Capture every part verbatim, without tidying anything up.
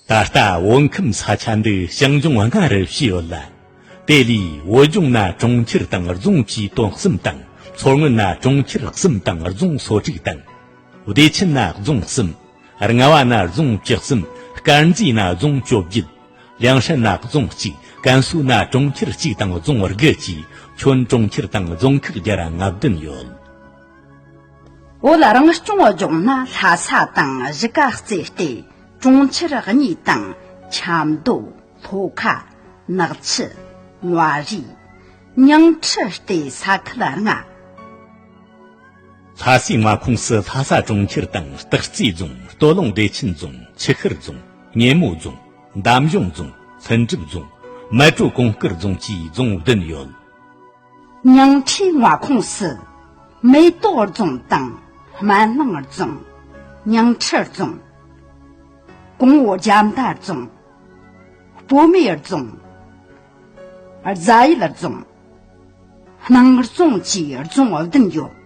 ད་ལྟ་བོད་ཁམས་ས་ཆ་འདི་ཞིང་ལྗོངས་ལྔ་རུ་ཕྱེ་ཡོད་ལ། དེ་ལས་བོད་ལྗོངས་ན་གྲོང་ཁྱེར་དང་རྫོང་བཅས་དོན་གསུམ་དང་། མཚོ་སྔོན་ན་གྲོང་ཁྱེར་གསུམ་དང་རྫོང་སོ་དྲུག་དང་། བདེ་ཆེན་ན་རྫོང་གསུམ། རྔ་བ་ན་རྫོང་བཅུ་གསུམ། དཀར་མཛེས་ན་རྫོང་བཅོ་བརྒྱད། ལིའང་ཧྲན་ན་རྫོང་གཅིག། ཀན་སུའུ་ན་གྲོང་ཁྱེར་གཅིག་དང་རྫོང་དགུ་བཅས་ཁྱོན་གྲོང་ཁྱེར་དང་རྫོང་ཁག་བརྒྱ་ར་ང་བདུན་ཡོད། བོད་རང་སྐྱོང་ལྗོངས་ན་ལྷ་ས་དང་གཞིས་ཀ་རྩེ་སྟེ་གྲོང་ཁྱེར་གཉིས་དང་། ཆབ་མདོ། ལྷོ་ཁ། ནག་ཆུ། མངའ་རིས། ཉིང་ཁྲི་སྟེ་ས་ཁུལ་ལྔ། ལྷ་སའི་མངའ་ཁོངས་སུ་ལྷ་ས་གྲོང་ཁྱེར་དང་སྟག་རྩེ་རྫོང་། སྟོད་ལུང་བདེ་ཆེན་རྫོང་། ཆུ་ཤུར་རྫོང་། སྙེ་མོ་རྫོང་། འདམ་གཞུང་རྫོང་། ལྷུན་གྲུབ་རྫོང་། མལ་གྲོ་གུང་དཀར་རྫོང་བཅས་རྫོང་བདུན་ཡོད། ཉིང་ཁྲིའི་མངའ་ཁོངས་སུ་མེ་ཏོག་རྫོང་དང་སྨན་གླིང་རྫོང་། ཉིང་ཁྲི་རྫོང་། གོང་འོག་རྒྱ་མདའ་རྫོང་། སྤོ་མེ་རྫོང་། རྫ་ཡུལ་རྫོང་། སྣང་རྫོང་བཅས་རྫོང་བདུན་ཡོད།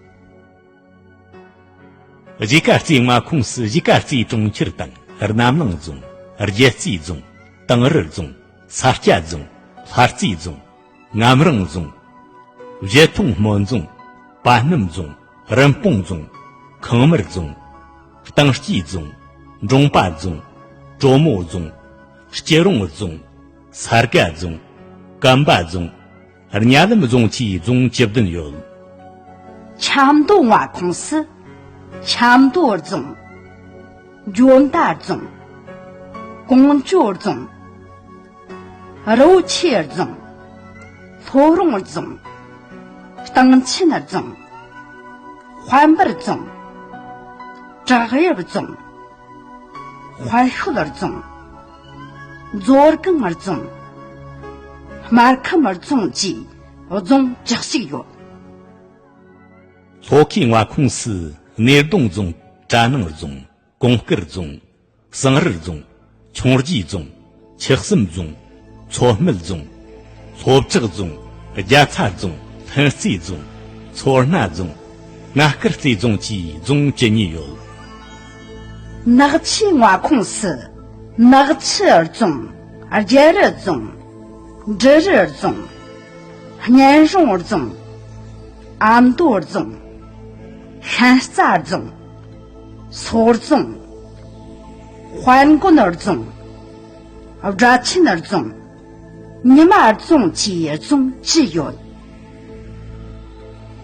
གཞིས་ཀ་རྩེའི་མངའ་ཁོངས་སུ་གཞིས་ཀ་རྩེའི་གྲོང་ཁྱེར་དང་། རྣམ་གླིང་རྫོང་། རྒྱལ་རྩེ་རྫོང་། དིང་རི་རྫོང་། ས་སྐྱ་རྫོང་། ལྷ་རྩེ་རྫོང་། ངམ་རིང་རྫོང་། བཞད་མཐོང་སྨོན་རྫོང་། པ་སྣམ་རྫོང་། རིན་སྤུངས་རྫོང་། ཁང་དམར་རྫོང་། གཏིང་སྐྱེས་རྫོང་། འབྲོང་པ་རྫོང་། གྲོ་མོ་རྫོང་། སྐྱིད་རོང་རྫོང་། ས་དགའ་རྫོང་། གམ་པ་རྫོང་། གཉའ་ལམ་རྫོང་བཅས་རྫོང་བཅུ་བདུན་ཡོད། ཆབ་མདོ་མངའ་ཁོངས་སུ་ཆབ་མདོ་རྫོང་། འཇོ་མདའ་རྫོང་། ཀོང་ཇོ་རྫོང་། རི་བོ་ཆེ་རྫོང་། ལྷོ་རོང་རྫོང་། སྟེང་ཆེན་རྫོང་། དཔལ་འབར་རྫོང་། བྲག་གཡབ་རྫོང་། དཔལ་ཤོད་རྫོང་། མཛོ་སྒང་རྫོང་། སྨར་ཁམས་རྫོང་བཅས་རྫོང་བཅུ་གཅིག་ཡོད། ལྷོ་ཁའི་མངའ་ཁོངས་སུ་སྣེ་གདོང་རྫོང་། གྲ་ནང་རྫོང་། གོང་དཀར་རྫོང་། ཟངས་རི་རྫོང་། འཕྱོངས་རྒྱས་རྫོང་། ཆུ་གསུམ་རྫོང་། མཚོ་སྨད་རྫོང་། ལྷོ་བྲག་རྫོང་། རྒྱ་ཚ་རྫོང་། ལྷུན་རྩེ་རྫོང་། མཚོ་སྣ་རྫོང་། སྣ་དཀར་རྩེ་རྫོང་བཅས་རྫོང་བཅུ་གཉིས་ཡོད། ནག་ཆུའི་མངའ་ཁོངས་སུ་ནག་ཆུ་རྫོང་། རྒྱལ་རི་རྫོང་། འབྲི་རུ་རྫོང་། གཉན་རོང་རྫོང་། ཨ་མདོ་རྫོང་། ཤན་རྩ་རྫོང་། སོག་རྫོང་། དཔལ་མགོན་རྫོང་། སྦྲ་ཆེན་རྫོང་། ཉི་མ་རྫོང་བཅས་རྫོང་བཅུ་ཡོད།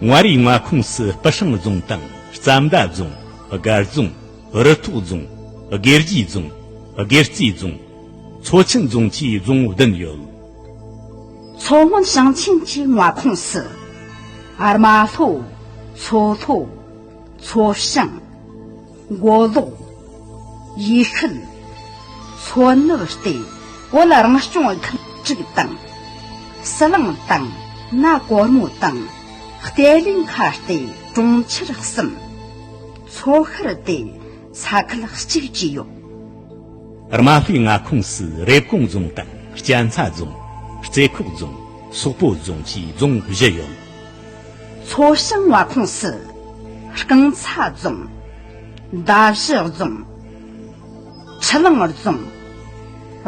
མངའ་རིས་མངའ་ཁོངས་སུ་སྤུ་ཧྲེང་རྫོང་དང་རྩ་མདའ་རྫོང་། སྒར་རྫོང་། རུ་ཐོག་རྫོང་། དགེ་རྒྱས་རྫོང་། དགེ་རྩེ་རྫོང་། མཚོ་ཆེན་རྫོང་བཅས་རྫོང་བདུན་ཡོད། མཚོ་སྔོན་ཞིང་ཆེན་གྱི་མངའ་ཁོངས་སུ་རྨ་ལྷོ། མཚོ་ལྷོ། མཚོ་བྱང་། མགོ་ལོག་ཡུལ་ཤུལ། མཚོ་ནུབ་སྟེ་བོད་རང་སྐྱོང་ཁུལ་དྲུག་དང་། ཟི་ལིང་དང་། ན་གོར་མོ་དང་། གཏེར་ལེན་ཁ་སྟེ་གྲོང་ཁྱེར་གསུམ། མཚོ་ཤར་སྟེ་ས་ཁུལ་གཅིག་བཅས་ཡོད། རྨ་ལྷོའི་མངའ་ཁོངས་སུ་རེབ་གོང་རྫོང་དང་གཅན་ཚ་རྫོང་། རྩེ་ཁོག་རྫོང་། སོག་པོ་རྫོང་བཅས་རྫོང་བཞི་ཡོད། མཚོ་བྱང་མངའ་ཁོངས་སུ་རྐང་ཚ་རྫོང་། མདའ་བཞི་རྫོང་། ཁྲི་ལང་རྫོང་།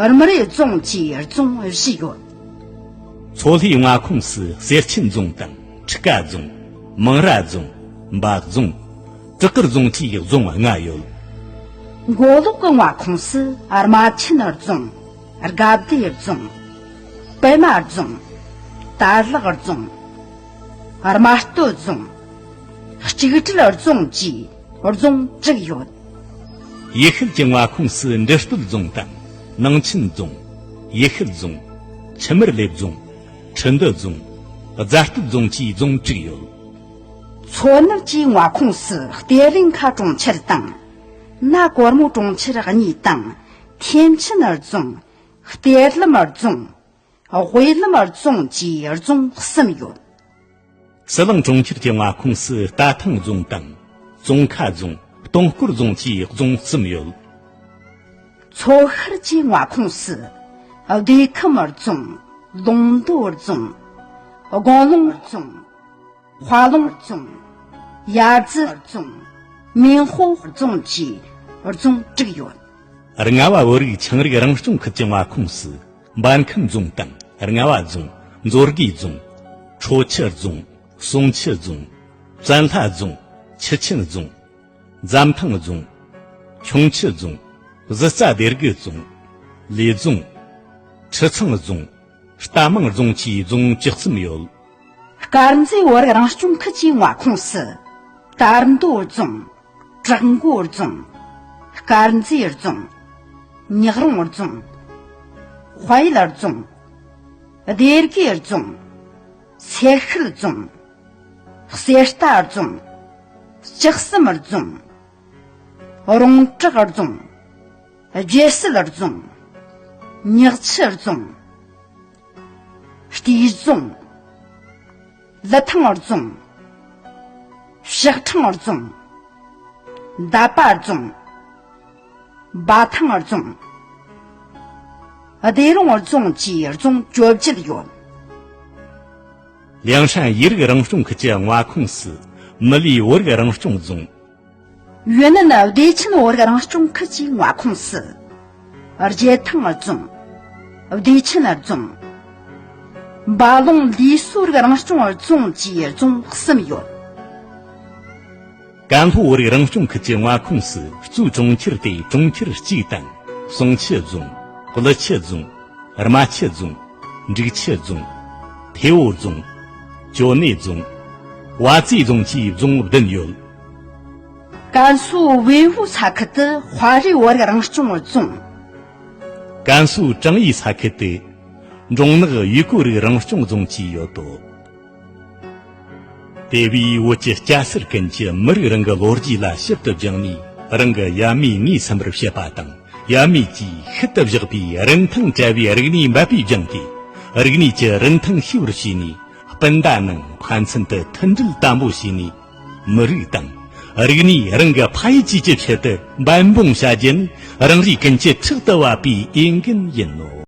རྨུ་རེ་རྫོང་བཅས་རྫོང་བཞི་ཡོད། མཚོ་ལྷོའི་མངའ་ཁོངས་སུ་གསེར་ཆེན་རྫོང་དང་ཁྲི་ཀ་རྫོང་། མང་ར་རྫོང་། འབའ་རྫོང་། བྲག་དཀར་རྫོང་བཅས་རྫོང་ལྔ་ཡོད། མགོ་ལོག་གི་མངའ་ཁོངས་སུ་རྨ་ཆེན་རྫོང་། དགའ་བདེ་རྫོང་། པད་མ་རྫོང་། དར་ལག་རྫོང་། རྨ་སྟོད་རྫོང་། གཅིག་སྒྲིལ་རྫོང་བཅས་རྫོང་དྲུག་ཡོད། ཡུལ་ཤུལ་གྱི་མངའ་ཁོངས་སུ་འབྲི་སྟོད་རྫོང་དང་ནང་ཆེན་རྫོང་། ཡུལ་ཤུལ་རྫོང་། ཆུ་དམར་ལེབ་རྫོང་། ཁྲི་འདུ་རྫོང་། རྫ་སྟོད་རྫོང་བཅས་རྫོང་དྲུག་ཡོད། མཚོ་ནུབ་ཀྱི་མངའ་ཁོངས་སུ་གཏེར་ལེན་ཁ་གྲོང་ཁྱེར་དང་། ན་གོར་མོ་གྲོང་ཁྱེར་གཉིས་དང་། ཐེམ་ཆེན་རྫོང་། གཏེར་ལམ་རྫོང་། དབུས་ལམ་རྫོང་བཅས་རྫོང་གསུམ་ཡོད། ཟི་ལིང་གྲོང་ཁྱེར་གྱི་མངའ་ཁོངས་སུ་རྟ་ཐང་རྫོང་དང་། ཙོང་ཁ་རྫོང་། སྟོང་སྐོར་རྫོང་བཅས་རྫོང་གསུམ་ཡོད། མཚོ་ཤར་གྱི་མངའ་ཁོངས་སུ་བདེ་ཁམས་རྫོང་། ལུང་མདོ་རྫོང་། དགོན་ལུང་རྫོང་། དཔའ་ལུང་རྫོང་། ཡ་རྫི་རྫོང་། མིན་ཧོ་རྫོང་བཅས་རྫོང་དྲུག་ཡོད། རྔ་བ་བོད་རིགས་ཆའང་རིགས་རང་སྐྱོང་ཁུལ་གྱི་མངའ་ཁོངས་སུ། འབར་ཁམས་རྫོང་དང་རྔ་བ་རྫོང་། མཛོད་དགེ་རྫོང་། ཁྲོ་ཆུ་རྫོང་། གསུང་ཆུ་རྫོང་། བཙན་ལྷ་རྫོང་། ཆུ་ཆེན་རྫོང་། འཛམ་ཐང་རྫོང་། ཁྱུང་མཆུ་རྫོང་། གཟི་རྩ་སྡེ་དགུ་རྫོང་། ལས་རྫོང་། ཁྲི་ཚང་རྫོང་། རྟ་མང་རྫོང་བཅས་རྫོང་བཅུ་གསུམ་ཡོད། དཀར་མཛེས་བོད་རིགས་རང་སྐྱོང་ཁུལ་གྱི་མངའ་ཁོངས་སུ། དར་མདོ་རྫོང་། བྲག་འགོ་རྫོང་། དཀར་མཛེས་རྫོང་། ཉག་རོང་རྫོང་། དཔལ་ཡུལ་རྫོང་། སྡེ་དགེ་རྫོང་། སེར་ཤུལ་རྫོང་། གསེར་རྟ་རྫོང་། ལྕགས་ཟམ་རྫོང་། རོང་བྲག་རྫོང་། རྒྱལ་སྲིད་རྫོང་། ཉག་ཆུ་རྫོང་། སྟེ་རྫོང་། ལི་ཐང་རྫོང་། ཕྱག་ཕྲེང་རྫོང་། འདབ་པ་རྫོང་། འབའ་ཐང་རྫོང་། སྡེ་རོང་རྫོང་བཅས་རྫོང་བཅོ་བརྒྱད་ཡོད། ལིའང་ཧྲན་ཡུལ་རིགས་རང་སྐྱོང་ཁུལ་གྱི་མངའ་ཁོངས་སུ། མི་ལི་བོད་རིགས་རང་སྐྱོང་རྫོང་། ཡུན་ནན་བདེ་ཆེན་བོད་རིགས་རང་སྐྱོང་ཁུལ་གྱི་མངའ་ཁོངས་སུ། རྒྱལ་ཐང་རྫོང་། བདེ་ཆེན་རྫོང་། འབའ་ལུང་ལི་སུའུ་རིགས་རང་སྐྱོང་རྫོང་བཅས་རྫོང་གསུམ་ཡོད། ཀན་ལྷོ་བོད་རིགས་རང་སྐྱོང་ཁུལ་གྱི་མངའ་ཁོངས་སུ་གཙོས་གྲོང་ཁྱེར་ཏེ་གྲོང་ཁྱེར་གཅིག་དང་། གསུང་ཆུ་རྫོང་། ཀླུ་ཆུ་རྫོང་། རྨ་ཆུ་རྫོང་། འབྲུག་ཆུ་རྫོང་། ཐེ་བོ་རྫོང་། ཅོ་ནེ་རྫོང་། ཝ་ཙི་རྫོང་བཅས་རྫོང་བདུན་ཡོད། ཀན་སུའུ་ཝེ་ཧུའུ་ས་ཁུལ་དུ་དཔའ་རིས་བོད་རིགས་རང་སྐྱོང་རྫོང་། ཀན་སུའུ་ཀྲང་ཡི་ས་ཁུལ་དུ་འབྲོང་ནག་ཡུལ་སྐོར་རིགས་རང་སྐྱོང་རྫོང་བཅས་ཡོད་དོ། དེ་བས་བོད་ཀྱི་སྐྱ་སེར་ཀུན་གྱིས་མི་རིགས་རང་གི་ལོ་རྒྱུས་ལ་ཞིབ་ཏུ་སྦྱངས་ནས། རང་གི་ཡབ་མེས་ངོས་ཟིན་པར་བྱེད་པ་དང་། ཡབ་མེས་ཀྱིས་ཤུལ་དུ་བཞག་པའི་རིན་ཐང་བྲལ་བའི་རིག་གནས་འབད་པས་སྦྱངས་ཏེ། རིག་གནས་ཀྱི་རིན་ཐང་ཤེས་པར་བྱས་ནས། སྤུན་ཟླ་ནང་ཕན་ཚུན་དུ་མཐུན་སྒྲིལ་དམ་པོ་བྱས་ནས། མི་རིགས་དང་རིག་གནས་རང་གི་ཕ་ཡུལ་བཅས་ཀྱི་ཆེད་དུ་འབད་འབུངས་བྱ་རྒྱུ་ནི། རང་རེ་ཀུན་གྱི་ཕྲག་ཏུ་བབས་པའི་འོས་འགན་ཡིན་ནོ།